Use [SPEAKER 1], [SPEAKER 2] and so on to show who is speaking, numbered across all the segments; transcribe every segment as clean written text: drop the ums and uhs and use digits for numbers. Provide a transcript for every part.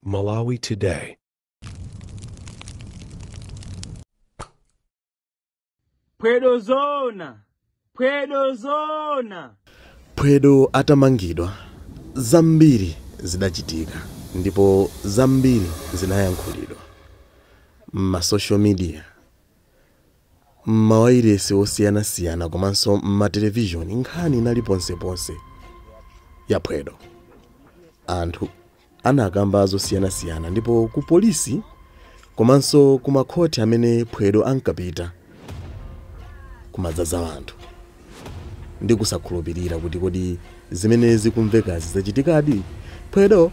[SPEAKER 1] Malawi Today.
[SPEAKER 2] Phwedo zona, phwedo zona.
[SPEAKER 3] Phwedo atamangidwa, zambiri zidachitika ndipo zambiri zinayankhulidwa m'ma social media, m'mawairesi osiyanasiyana komanso m'matelevishoni. Nkhani inali ponseponse ya Phwedo. Anthu anakamba zosiyanasiyana ndipo ku polisi komanso ku makhoti amene Phwedo ankapita kumadzaza anthu ndi kusakhulupirira kuti kodi zimene zikumvekazi zachitikadi. Phwedo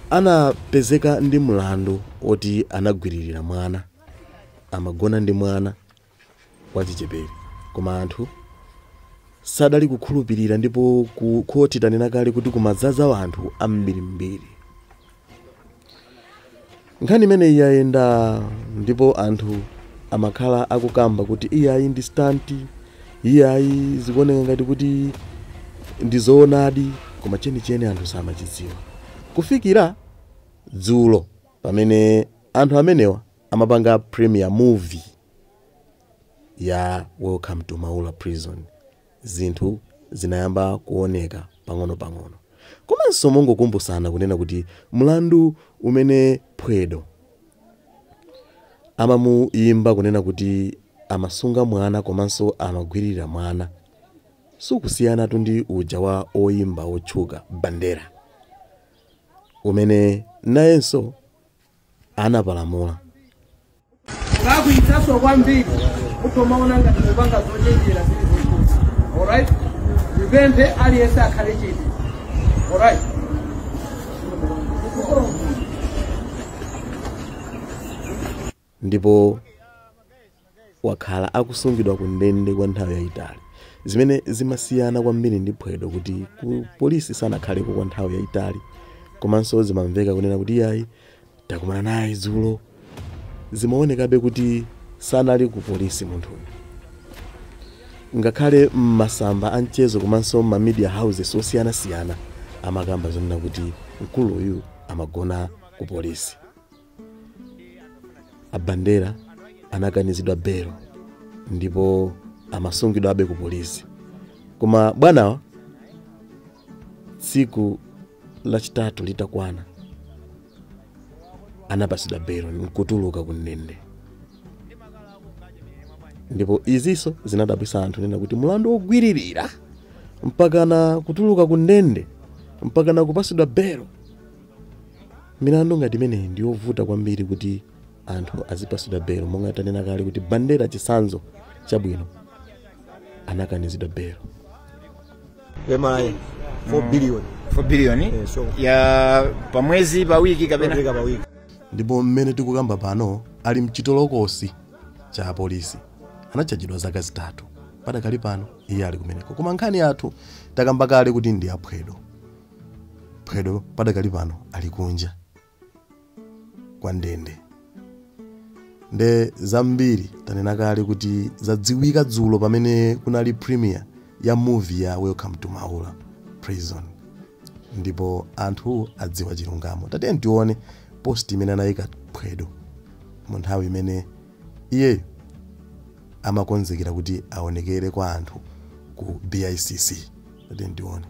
[SPEAKER 3] anapezeka ndi mlandu oti anagwiririra mwana, amagona ndi mwana wachichepere, koma anthu sadali kukhulupirira ndipo ku khoti tanena kale kuti kumadzaza anthu ambirimbiri. Nkhani imeneyi yayenda ndipo anthu amakhala akukamba kuti iyayi ndi stunt, iyayi zikuoneka ngati kuti ndi zoonadi, koma chenicheni anthu samachidziwa kufikira dzulo pamene anthu amenewa amapanga premiere movie ya Welcome to Maula Prison. Zinthu zinayamba kuoneka pang'ono-pang'ono. Komanso mongokumbusana kunena kuti mlandu umene Phwedo amamuyimba kunena kuti amasunga mwana komanso amagwirira mwana sukusiyanatu ndi uja wa oyimba otchuka Bandera, umene nayenso anapalamula.
[SPEAKER 4] Kakuitsaso kwambiri kutomaona ngati kupanga zochenjera zili zokuti. Alright? Ndipemphe aliyense akhale chete. Alright?
[SPEAKER 3] Ndipo wakhala akusungidwa ku ndende kwa nthawi yayitali, zimene zimasiyana kwambiri ndi Phwedo kuti ku polisi sanakhaleko kwa nthawi yayitali, komanso zimamveka kunena kuti iyayi takumana naye dzulo. Zimaonekabe kuti sanali ku polisi munthuyu, ngakhale m'masamba a mchezo komanso ma media houses osiyanasiyana amakamba zonena kuti mkuluyu amagona ku polisi. Abandera anakanizidwa belo ndipo amasungidwa abe ku polisi, koma bwanawa tsiku lachitatu litakwana anapasidwa belo nkutuluka ku ndende. Ndipo izinso zinadabwitsa anthu nena kuti mlandu wogwiririra mpaka na kutuluka ku ndende mpaka na kupasidwa belo, milandu ngati imeneyi ndiyovuta kwambiri kuti anthu azipasidwa belo. Monga tanena kale kuti Bandera chitsanzo chabwino anakanizidwa belo.
[SPEAKER 5] MI 4 billion.
[SPEAKER 6] 4 billion?
[SPEAKER 5] So.
[SPEAKER 6] Ya pamwezi, pa wiki kapena?
[SPEAKER 5] Pa wiki.
[SPEAKER 3] Ndipo mmene tikukamba pano ali mchitolokosi cha polisi, anachajidwa zaka 3 padakali pano iye ali kumeneko. Koma nkhani yathu takamba kale kuti ndi aphwedo. Phwedo padakali pano ali kunja kwa ndende. Nde zambiri tanena kale kuti zadziwika dzulo pamene kunali premiere ya movie ya Welcome to Maula Prison, ndipo anthu adziwa chilungamo. Tatiyeni tione post imene anayika Phwedo mu nthawi imene iyeyo amakonzekera kuti aonekere kwa anthu ku BICC. Tatiyeni tione.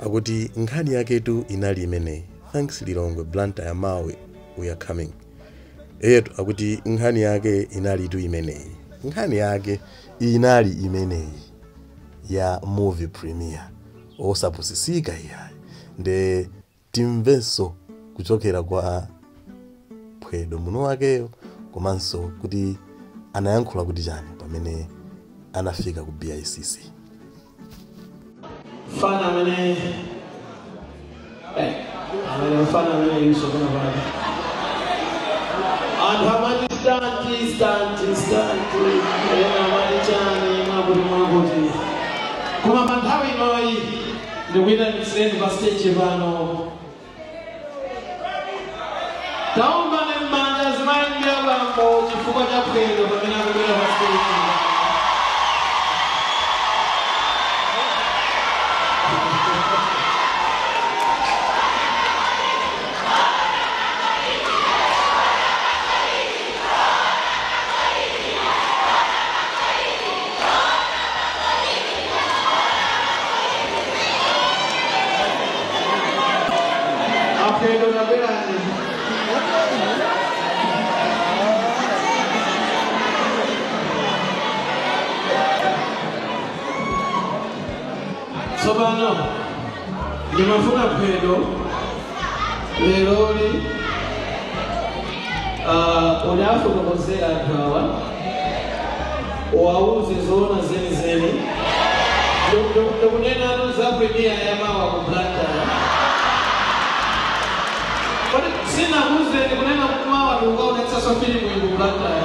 [SPEAKER 3] Akuti nkhani yaketu inali imeneyi. Thanks Lilongwe, Blantyre, Mawe, we are coming. Eyetu akuti nkhani yake inali tu imeneyi. Nkhani yake inali imeneyi ya movie premiere. Osapusisika iyayi. Nde timvenso kuchokera kwa Phwedo muno wakeyo, komanso kuti anayankhula kuti chani pamene anafika ku BICC.
[SPEAKER 7] Fana amene amene mfana amene yuso kuna pano. Anthu amati stunt, stunt, stunt, ena amati chani, mwakuti, mwakuti. Koma pa nthawi inoyi ndikuyitanitsireni pa stage pano Taombani m'manja azimayi ndi abambo chifukwa cha Phwedo pamene akubwera pa stage. Aphwedo, tabwerani. Tsopano ndimafuna Phwedo leroli unafotokozera anthu awa, uwauze zoona zenizeni. Ndikunenano za premiere yamawa ku Blantyre. Kodi sinakuuzeni kunena kuti mawa tikukaonetsanso filimu iyi ku Blantyre?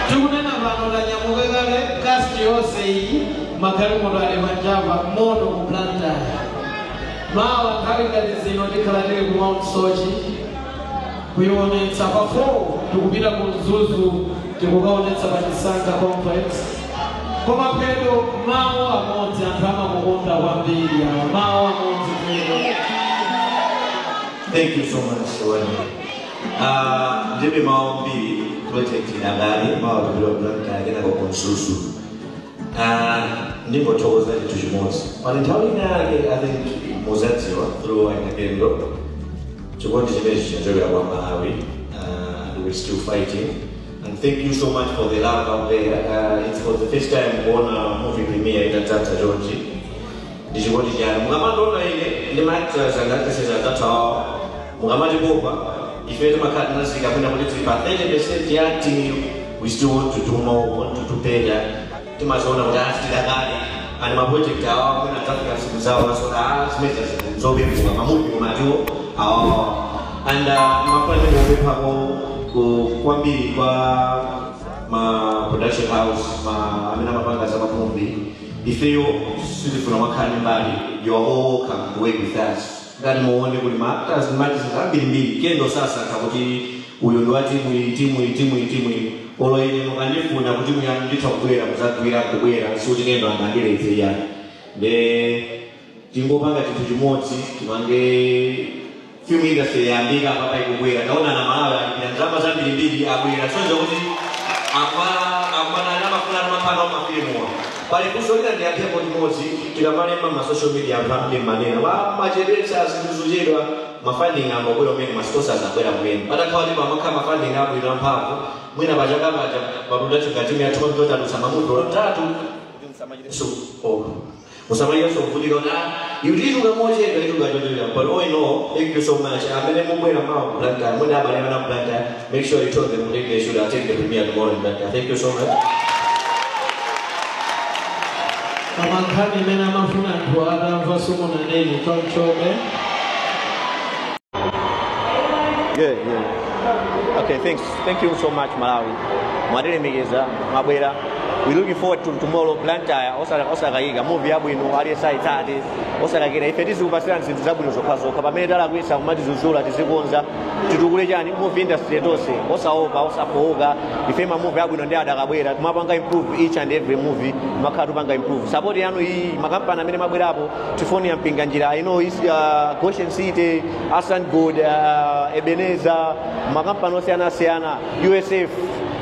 [SPEAKER 7] Tikunena pano tanyamuka kale, cast yonse iyi, magalimoto ali panjapa, moto ku Blantyre. Mawa nthawi ngati zino tikhala tili ku Mount Soche kuionetsa. Pa 4 tikupita ku Mzuzu, tikukaonetsa pa Chisanga Complex. Koma Phwedo, mawu amodzi, anthu amakukonda kwambiri awa, mawu amodzi, Phwedo.
[SPEAKER 1] Thank you so much, Wani. Ndilibe mawu ambiri, project inangali mawu tupita Blantyre, kenako ku Mzuzu. Ndingothokoza chinthu chimodzi. Pali nthawi ina yake, I think muzadziwa through Ainakendo, chikondi chimene chinachokera kwa Malawi, and we're still fighting. And thank you so much for the love out there. It's for the first time kuona movie premiere itadzadza chonchi. Ndi chikondi chanu. Mukamandiona ine ndi ma actors and actresses adzathawawa, mukamatipopa ife timakhala tinazika kwina kuti tili pa 30% ya acting. We still want to do more, want to do better. Timaziona kuti asitidakale and ma project awa mwina adzafika zinthu zawo nasona zimene zopembuka ma movie komatiwo awawa. And mafuna ndingopemphako kwambiri kwa ma production house, ma amene amapanga za ma movie, ifeyo sitifuna makhala ndi mbali. You are all welcome to work with us. Ngati muone kuti ma actors ndi ma artists ambirimbiri, kendo sasankha kuti uyu ndi wa timu iyi, timu iyi, timu iyi, timu iyi. Olo ine mukandifuna kuti muyanditha kubwera muzagwira kubwera, sikuti kendo angandiletse iyani. Nde tingopanga chinthu chimodzi, timange film industry. Yambika papa, ikubwera. Taona na Malawi alipira ndalama zambirimbiri, abwera sonza kuti akwana namafuna namakhala mafilimuwa. Pali funso lina ndiyankhepo limodzi. Tikamalemba ma social media, anthu ambiri manena wa machedetsa zinthu zochedwa. Ma funding amabwera umene, ma sponsors abwera kumene. Patakhala ndipo amakhala ma funding abwino amphamvu, mwina pachaka paja pa production ngati yathu mtotatutsa ma movie otatu. So oh, musamaliyenso kuvutika kuti ituka mochedwa, ituka chochedwa. But all in all, thank you so much. Amene mubwera mawa ku Blantyre, mwene abale ana ku Blantyre, make sure you tell them kuti they should attend the premiere tomorrow in Blantyre. Thank you so much.
[SPEAKER 7] Koma nkhani imene amafuna anthu atamva simunanene chonchobe.
[SPEAKER 1] Yeah. Okay, thanks. Thank you so much, Malawi. Mwatilemekeza, mwabwera. We looking forward to tomorrow, Blantyre, osakayika, movie yabwino, aliyense ayitsate, osakakira. Ife tizikupasirani zinthu zabwino zokhazokha. Pamene talakwitsa kumatizuzula, tizikonza, titukule chani movie industry tonse, osaopa, osafowoka. Ife ma movie abwino ndi adakabwera, timapanga improve each and every movie, makhala tupanga improve. Support yanu iyi, makampani amene mabwerapo, Tifoni ya Mpinganjira, I know is Goshen City, Asan Gold, Ebenezer, makampani osiyanasiyana, USF,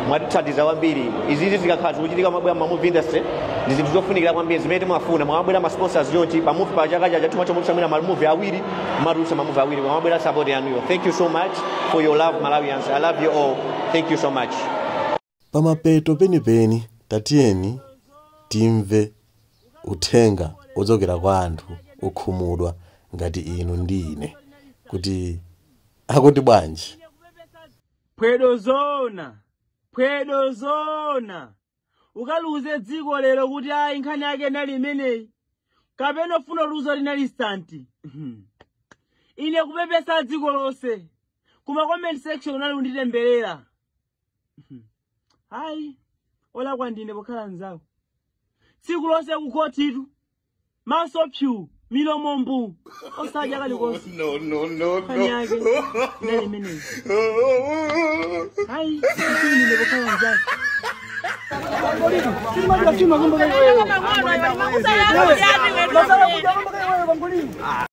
[SPEAKER 1] mwatithandiza kwambiri. Izizi zikakhala zikuchitika, mabwera ma movie industry, ndi zinthu zofunikira kwambiri zimene timafuna. Mwamabwera ma sponsors yonchi pa movie pa chaka chaja timachomotsa mwina ma movie awiri, matulutsa ma movie awiri mwamabwera support yanuyo. Thank you so much for your love, Malawians. I love you all. Thank you so much.
[SPEAKER 3] Pamapeto penipeni, tatiyeni timve uthenga ochokera kwa anthu okhumudwa ngati inu ndi ine kuti akuti bwanji.
[SPEAKER 2] Phwedo zona, Phwedo zona, ukaluze dziko lero kuti ayi, nkhani yake inali imeneyi, kapena ufuna luzo linali stunt? Ine kupepesa dziko lonse, kuma comment section unali unditemberera. Ayi, olakwa ndine pokhala nzawo. Tsiku lonse kukhotitu, maso pyu. Milomo mbu osadya kalikonse.
[SPEAKER 6] No, no, no,
[SPEAKER 2] Nkhani yake inali imeneyi. Hayi, isinile kukhala njani.